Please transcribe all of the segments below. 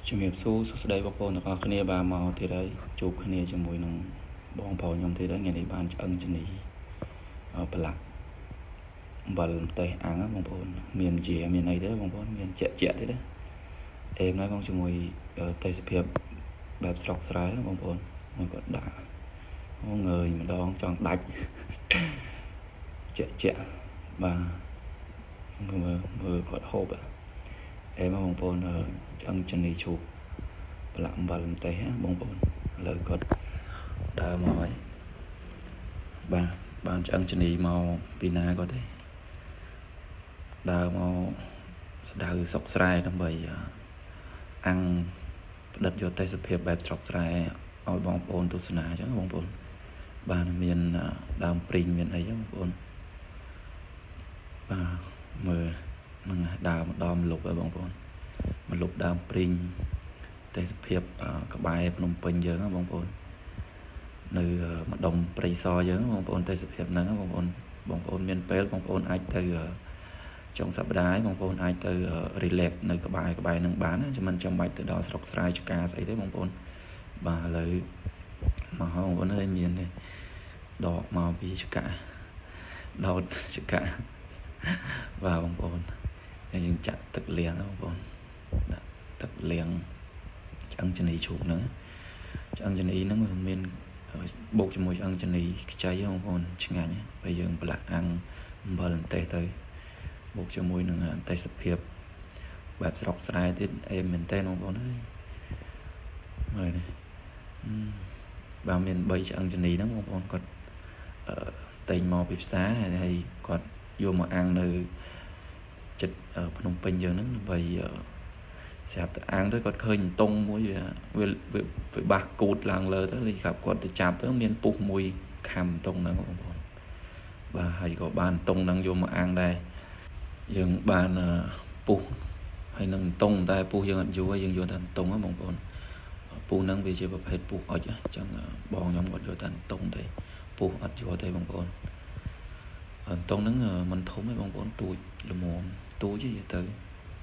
ជំរាបសួរសួស្តីបងប្អូនទាំងអស់គ្នាបាទមកទៀតហើយជួបគ្នាជាមួយនឹងបងប្រុសខ្ញុំទៀតហើយថ្ងៃនេះបានឆ្អឹងជំនីប្រឡាក់អំបិលម្ទេសអាំងណាបងប្អូនមានជាមានអីទេបងប្អូនមានជាក់ជាក់ទៀតណាអេមហើយបងជាមួយទេសភាពបែបស្រុកស្រែណាបងប្អូនមកគាត់ដាក់អូងើយម្ដងចង់ដាច់ជាក់ជាក់បាទមើលមើលគាត់ហូបអេមបងប្អូនឆ្អឹងជំនីជ្រូក ប្រឡាក់អំបិលម្ទេសណាបងប្អូនឥឡូវគាត់ដើរមកហើយបាទបានឆ្អឹងជំនីមកពីណាគាត់ទេដើរមកស្ដៅស្រុកស្រែដើម្បីអាំងផ្ដិតយកទេសភាពបែបស្រុកស្រែឲ្យបងប្អូនទស្សនាអញ្ចឹងបងប្អូនបាទមានដើមព្រីងមានអីហ្នឹងបងប្អូនបាទមើលហ្នឹងដើរមកដល់មលុបហើយបងប្អូនមលុបដើមព្រីង ទេសភាពក្បែរភ្នំពេញយើងណាបងប្អូននៅម្ដុំព្រៃសរយើងបងប្អូនទេសភាពហ្នឹងបងប្អូនបងប្អូនមានពេលបងប្អូនអាចទៅចុងសប្តាហ៍បងប្អូនអាចទៅ relax នៅក្បែរក្បែរហ្នឹងបានណាមិនចាំបាច់ទៅដល់ស្រុកស្រែចការស្អីទេបងប្អូនបាទឥឡូវមកបងប្អូនអើយមាននេះដកមកពីចកាដោតចកាបាទបងប្អូនហើយយើងចាក់ទឹកលាងបងប្អូនដាក់ទឹកលាងឆ្អឹងជំនីជ្រូកហ្នឹងឆ្អឹងជំនីហ្នឹងវាមានបូកជាមួយឆ្អឹងជំនីខ្ចីបងប្អូនឆ្ងាញ់ពេលយើងប្រឡាក់អាំងអំបិលម្ទេសទៅបូកជាមួយនឹងទេសភាពបែបស្រុកស្រែទៀតអេមមែនតើបងប្អូនអើយមើលនេះបាទមាន3ឆ្អឹងជំនីហ្នឹងបងប្អូនគាត់អឺតែងមកពីផ្សារហើយគាត់យកមកអាំងនៅចិត្តភ្នំពេញយើងហ្នឹងដើម្បីស្រាប់តែអាំងទៅគាត់ឃើញតុងមួយវាវាវាបាសគូតឡើងលើទៅលេងប្រាប់គាត់ទៅចាប់ទៅមានពុះមួយខំតុងហ្នឹងបងប្អូនបាទហើយក៏បានតុងហ្នឹងយកមកអាំងដែរយើងបានពុះហើយនឹងតុងតែពុះយើងអត់យូរយើងយកតែតុងហ្នឹងបងប្អូនពុះហ្នឹងវាជាប្រភេទពុះអុចអញ្ចឹងបងខ្ញុំគាត់យកតែតុងទេពុះអត់យកទេបងប្អូនតុងហ្នឹងមិនធំទេបងប្អូនទូចល្មមទូចទេទៅ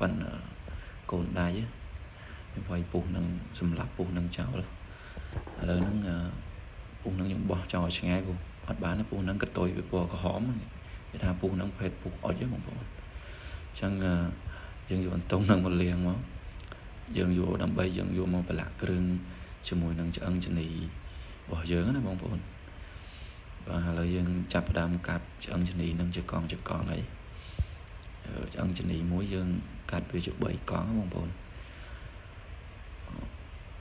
ប៉ិនកូនដៃខ្ញុំវាយពុះនឹងសម្លាប់ពុះនឹងចោលឥឡូវហ្នឹងពុះនឹងខ្ញុំបោះចោលឆ្ងាយពុះអត់បានទេពុះនឹងកតុយវាពណ៌ក្រហមគេថាពុះនឹងភេទពុះអុចហ៎បងប្អូនអញ្ចឹងយើងយកអន្ទង់នឹងមកលាងមកយើងយកដើម្បីយើងយកមកប្រឡាក់គ្រឿងជាមួយនឹងឆ្អឹងជំនីរបស់យើងណាបងប្អូនបាទឥឡូវយើងចាប់ផ្ដើមកាត់ឆ្អឹងជំនីនឹងជាកង់ជាកង់ហើយឆ្អឹងជំនីមួយយើងកាត់វាជា3កង់បងប្អូន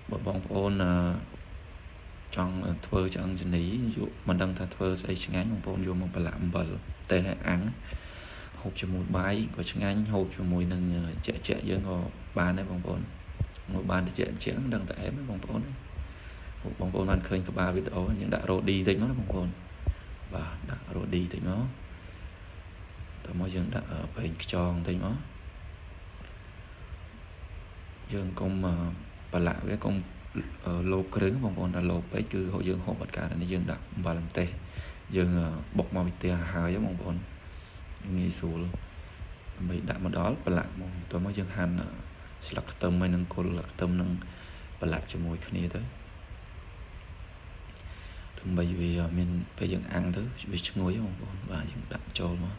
បើបងប្អូនចង់ធ្វើឆ្អឹងជំនីយកមិនដឹងថាធ្វើស្អីឆ្ងាញ់បងប្អូនយកមកប្រឡាក់អំបិលទេឲ្យអាំងហូបជាមួយបាយក៏ឆ្ងាញ់ហូបជាមួយនឹងជាក់ជាក់យើងក៏បានដែរបងប្អូនមកបានទៅជាក់ជាក់ដឹងតែអែមបងប្អូនបងប្អូនបានឃើញក្បាលវីដេអូយើងដាក់រ៉ូឌីតិចមកណាបងប្អូនបាទដាក់រ៉ូឌីតិចមកតើមកយើងដាក់ប្រេងខ្យងតិចមកយើងកុំប្រឡាក់វាកុំលោបគ្រឿងបងប្អូនដល់លោបពេកគឺយើងហូបអត់កើតនេះយើងដាក់អំបិលម្ទេសយើងបុកមកពីផ្ទះហើយបងប្អូនងាយស្រួលដើម្បីដាក់មកដល់ប្រឡាក់មកតើមកយើងហាន់ស្លឹកខ្ទឹមហើយនឹងគល់ខ្ទឹមនឹងប្រឡាក់ជាមួយគ្នាទៅដើម្បីវាមានពេលយើងអាំងទៅវាឈ្ងុយបងប្អូនបាទយើងដាក់ចូលមក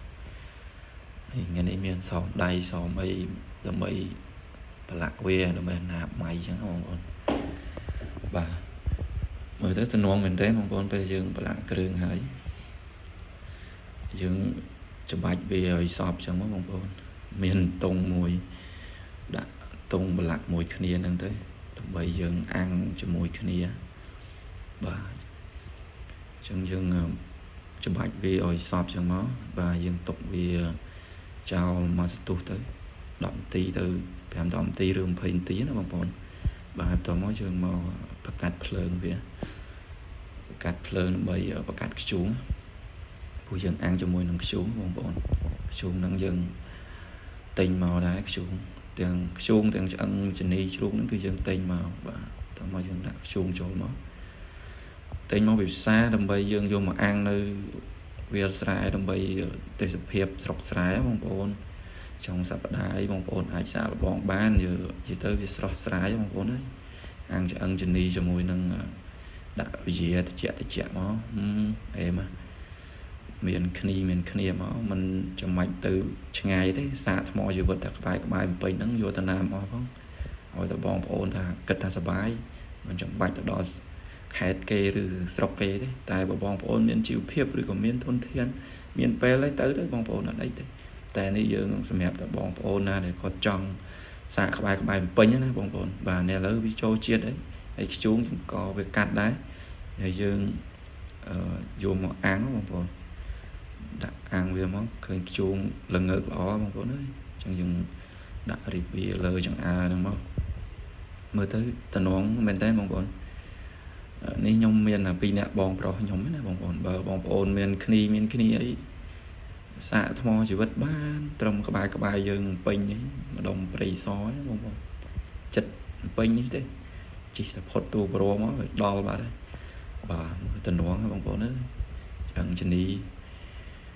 ហើយថ្ងៃនេះមានសមដៃសមអីដើម្បីប្រឡាក់វាដើម្បីណាបម៉ៃអញ្ចឹងបងប្អូនបាទមើលទៅទំនងមែនទេបងប្អូនពេលយើងប្រឡាក់គ្រឿងហើយយើងច្បាច់វាឲ្យសពអញ្ចឹងមកបងប្អូនមានតុងមួយដាក់តុងប្រឡាក់មួយគ្នាហ្នឹងទៅដើម្បីយើងអាំងជាមួយគ្នាបាទអញ្ចឹងយើងច្បាច់វាឲ្យសពអញ្ចឹងមកបាទយើងទុកវាចោលមកស្ទុះទៅ10នាទីទៅ5 10នាទីឬ20នាទីណាបងប្អូនបាទបន្ទាប់មកយើងមកបកាត់ភ្លើងវាបកាត់ភ្លើងដើម្បីបកាត់ខ្ជូងព្រោះយើងអាំងជាមួយនឹងខ្ជូងបងប្អូនខ្ជូងហ្នឹងយើងទិញមកដែរខ្ជូងទាំងខ្ជូងទាំងឆ្អឹងជំនីជ្រូកហ្នឹងគឺយើងទិញមកបាទតោះមកយើងដាក់ខ្ជូងចូលមកទិញមកពីផ្សារដើម្បីយើងយកមកអាំងនៅវាលស្រែដើម្បីទេសភាពស្រុកស្រែបងប្អូន ចុងសប្តាហ៍អីបងប្អូនអាចសាកល្បងបានយើនិយាយទៅវាស្រស់ស្រាយបងប្អូនអើយអាំងឆ្អឹងជំនីជាមួយនឹងដាក់វិជាតិចតិចមកអេមមានគ្នាមានគ្នាមកមិនចាំបាច់ទៅឆ្ងាយទេសាកថ្មជីវិតតែក្បែរក្បែរពេញហ្នឹងយកទៅណាមកផងឲ្យតែបងប្អូនថាគិតថាសប្បាយមិនចាំបាច់ទៅដល់ខេត្តគេឬស្រុកគេទេតែបើបងប្អូនមានជីវភាពឬក៏មានធនធានមានពេលហើយទៅទៅបងប្អូនអត់អីទេតែនេះយើងសម្រាប់តែបងប្អូនណាដែលគាត់ចង់សាកក្បែរក្បែរពេញណាបងប្អូនបាទនេះឥឡូវវាចូលជាតិអីហើយខ្ជូងក៏វាកាត់ដែរហើយយើងយកមកអាំងបងប្អូនដាក់អាំងវាមកឃើញខ្ជូងល្ងើកល្អបងប្អូនអើយអញ្ចឹងយើងដាក់រីបវាលើចង្អើហ្នឹងមកមើលទៅតំណងមែនតើបងប្អូននេះខ្ញុំមានពីរអ្នកបងប្រុសខ្ញុំណាបងប្អូនបើបងប្អូនមានគ្នាមានគ្នាអីសាកថ្មជីវិតបានត្រឹមក្បែរក្បែរយើងពេញនេះម្ដុំព្រៃសបងប្អូនចិត្តពេញនេះទេជិះតែផុតទូប្រមកដល់បាត់ហើយបាទមើលតំណងបងប្អូនអើយឆ្អឹងជំនី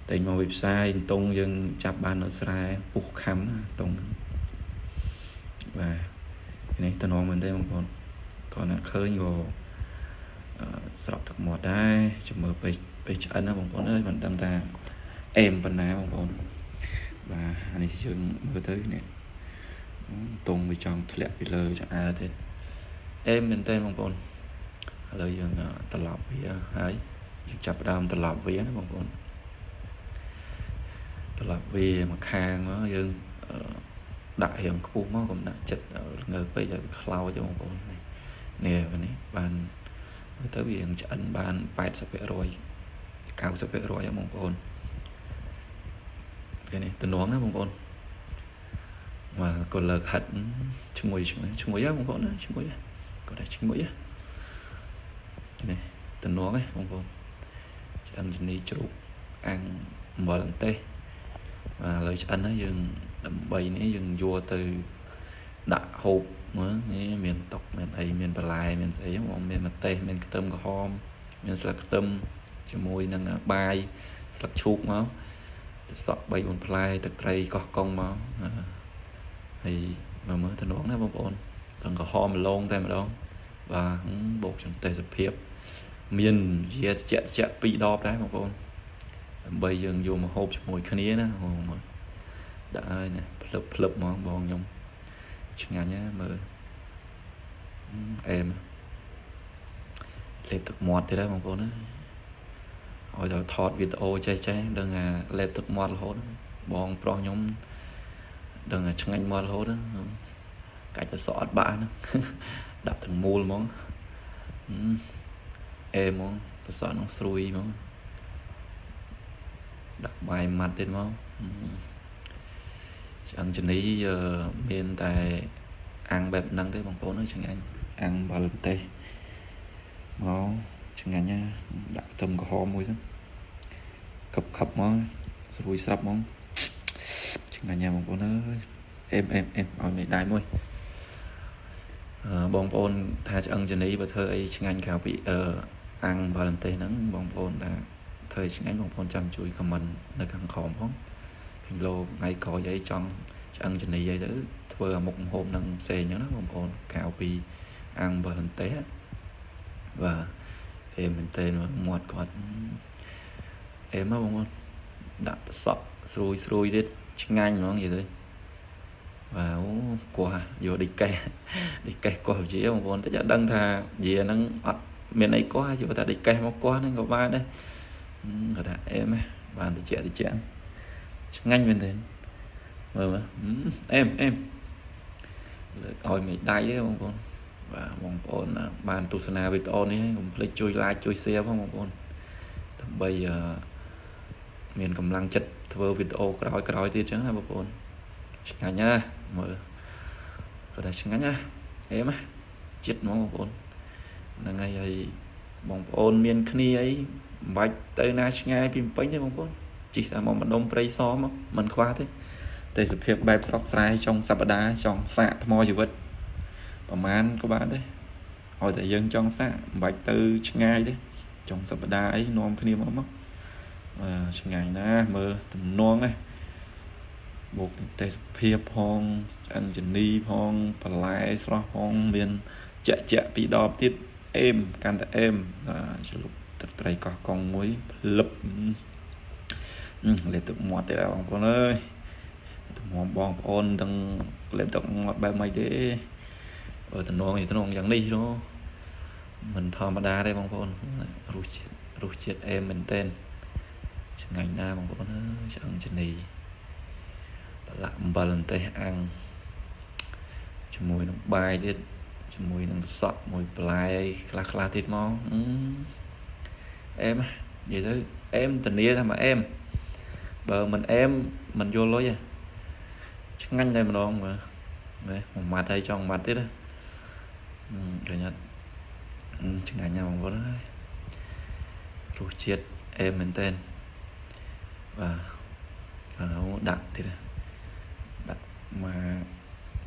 តែមកវិផ្សាយតុងយើងចាប់បាននៅស្រែពុះខំតុងបាទនេះតំណងមែនទេបងប្អូនគាត់ណាឃើញក៏ស្រក់ទឹកមាត់ដែរចាំមើលពេលពេលឆ្អិនណាបងប្អូនអើយមិនដឹងថាអេមប៉ុណ្ណាបងប្អូនបាទអានេះយើងមើលទៅនេះតុងវាចង់ធ្លាក់ពីលើចង្អើទៀតអេមមែនទេបងប្អូនឥឡូវយើងត្រឡប់វាហើយយើងចាប់ផ្ដើមត្រឡប់វាណាបងប្អូនត្រឡប់វាមកខាងមកយើងដាក់រៀងខ្ពស់មកកុំដាក់ចិត្តល្ងើពេកឲ្យវាខ្លោចបងប្អូននេះនេះនេះបានមើលទៅវាឆ្អិនបាន80% 90%ហ្នឹងបងប្អូនគេនេះតំណងណាបងប្អូនបាទក៏លើកហិតឈ្ងុយឈ្ងុយឈ្ងុយហ៎បងប្អូនណាឈ្ងុយក៏តែឈ្ងុយនេះតំណងហ៎បងប្អូនឆ្អិនជំនីជ្រូកអាំងអំបិលអន្ទេសបាទឥឡូវឆ្អិនហើយយើងដើម្បីនេះយើងយកទៅដាក់ហូបមើលនេះមានតុកមានអីមានបន្លែមានស្អីបងមានម្ទេសមានខ្ទឹមក្រហមមានស្លឹកខ្ទឹមជាមួយនឹងបាយស្លឹកឈូកមកទៅសក់3 4ផ្លែទឹកត្រីកោះកុងមកហើយមើលមើលតំណងណាបងប្អូនទាំងក្រហមម្លងតែម្ដងបាទបូកចន្ទេសភាពមានជាជាជាពីរដបដែរបងប្អូនដើម្បីយើងយកមកហូបជាមួយគ្នាណាអូមើលដាក់ហើយណាភ្លឹបភ្លឹបហ្មងបងខ្ញុំឆ្ងាញ់ណាមើលអេមលេបទឹកមាត់ទៀតហើយបងប្អូនណាឲ្យដល់ថតវីដេអូចេះចេះដឹងថាលេបទឹកមាត់រហូតបងប្រុសខ្ញុំដឹងថាឆ្ងាញ់មាត់រហូតកាច់ទៅសក់អត់បាក់ហ្នឹងដាក់ទាំងមូលហ្មងអេហ្មងទៅសក់នឹងស្រួយហ្មងដាក់បាយម៉ាត់ទៀតមកឆ្អឹងជំនីមានតែអាំងបែបហ្នឹងទេបងប្អូនអើយឆ្ងាញ់អាំងបាល់ម្ទេសមកឆ្ងាញ់ណាដាក់ខ្ទឹមក្រហមមួយទៅខឹបខឹបមកស្រួយស្រាប់ហ្មងឆ្ងាញ់ណាបងប្អូនអើយអេមអេមអេមឲ្យមេដៃមួយបងប្អូនថាឆ្អឹងជំនីបើធ្វើអីឆ្ងាញ់ក្រៅពីអាំងបាល់ម្ទេសហ្នឹងបងប្អូនថាធ្វើឆ្ងាញ់បងប្អូនចាំជួយ comment នៅខាងក្រោមផងឃើញលោកថ្ងៃក្រោយអីចង់ឆ្អឹងជំនីអីទៅធ្វើអាមុខម្ហូបនឹងផ្សេងអញ្ចឹងណាបងប្អូនក្រៅពីអាំងបាល់ម្ទេសបាទអេមែនតើមាត់គាត់អេមកបងប្អូនដាក់សក់ស្រួយស្រួយទៀតឆ្ងាញ់ហ្មងនិយាយទៅបាទអូកោះយកឌីកេះឌីកេះកោះជាបងប្អូនតែដឹងថាយាហ្នឹងអត់មានអីកោះជឿថាឌីកេះមកកោះហ្នឹងក៏បានដែរគាត់ថាអេមបានតិចតិចឆ្ងាញ់មែនទេមើលមើលអេមអេមលើកឲ្យមេដៃទេបងប្អូនបាទបងប្អូនបានទស្សនាវីដេអូនេះកុំភ្លេចជួយ like ជួយ share ផងបងប្អូនដើម្បីមានកម្លាំងចិត្តធ្វើវីដេអូក្រោយក្រោយទៀតចឹងណាបងប្អូនឆ្ងាញ់ណាមើលគាត់ថាឆ្ងាញ់ណាអេមចិត្តហ្មងបងប្អូនហ្នឹងហើយហើយបងប្អូនមានគ្នាអីមិនបាច់ទៅណាឆ្ងាយពីពេញទេបងប្អូនជិះតែមកម្ដុំព្រៃសមកមិនខ្វះទេទេសភាពបែបស្រុកស្រែចុងសប្តាហ៍ចង់សាកថ្មជីវិតប្រហែលក៏បានដែរឲ្យតែយើងចង់សាកមិនបាច់ទៅឆ្ងាយទេចុងសប្តាហ៍អីនាំគ្នាមកមកឆ្ងាញ់ណាស់មើលទំនងណា បូកទាំងទេសភាពផងឆ្អឹងជំនីផងបន្លែស្រស់ផងមានជាក់ជាក់ពីរដបទៀតអេមកាន់តែអេមបាទជ្រលក់ទឹកត្រីកោះកុងមួយផ្លឹបលេបទឹកមាត់ទៀតបងប្អូនអើយទំហំបងប្អូនទាំងលេបទឹកមាត់បែបម៉េចទេបើតំណងតំណងយ៉ាងនេះនោះមិនធម្មតាទេបងប្អូនរសជាតិរសជាតិអេមមែនទែនឆ្ងាញ់ណាស់បងប្អូនអើយឆ្អឹងជំនីប្រឡាក់អំបិលម្ទេសអាំងជាមួយនឹងបាយទៀតជាមួយនឹងសក់មួយបន្លែអីខ្លះខ្លះទៀតមកអេមនិយាយទៅអេមធានាថាមកអេមបើមិនអេមមិនយល់លុយទេឆ្ងាញ់តែម្ដងមើលមើលមួយម៉ាត់ហើយចង់ម៉ាត់ទៀតណាឃើញអត់ឆ្ងាញ់ណាស់បងប្អូនអើយរសជាតិអេមមែនតើបាទអើដាក់ទៀតដាក់មក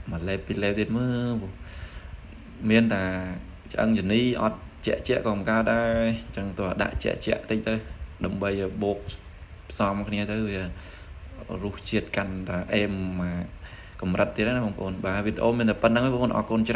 មួយលេបពីរលេបទៀតមើលមានតែឆ្អឹងជំនីអត់ជាក់ជាក់ក៏មិនកើតដែរអញ្ចឹងតើដាក់ជាក់ជាក់តិចទៅដើម្បីឲ្យបូកផ្សំគ្នាទៅវារសជាតិកាន់តែអេមមកកម្រិតទៀតណាបងប្អូនបាទវីដេអូមានតែប៉ុណ្្នឹងឯងបងប្អូនអរគុណច្រើន។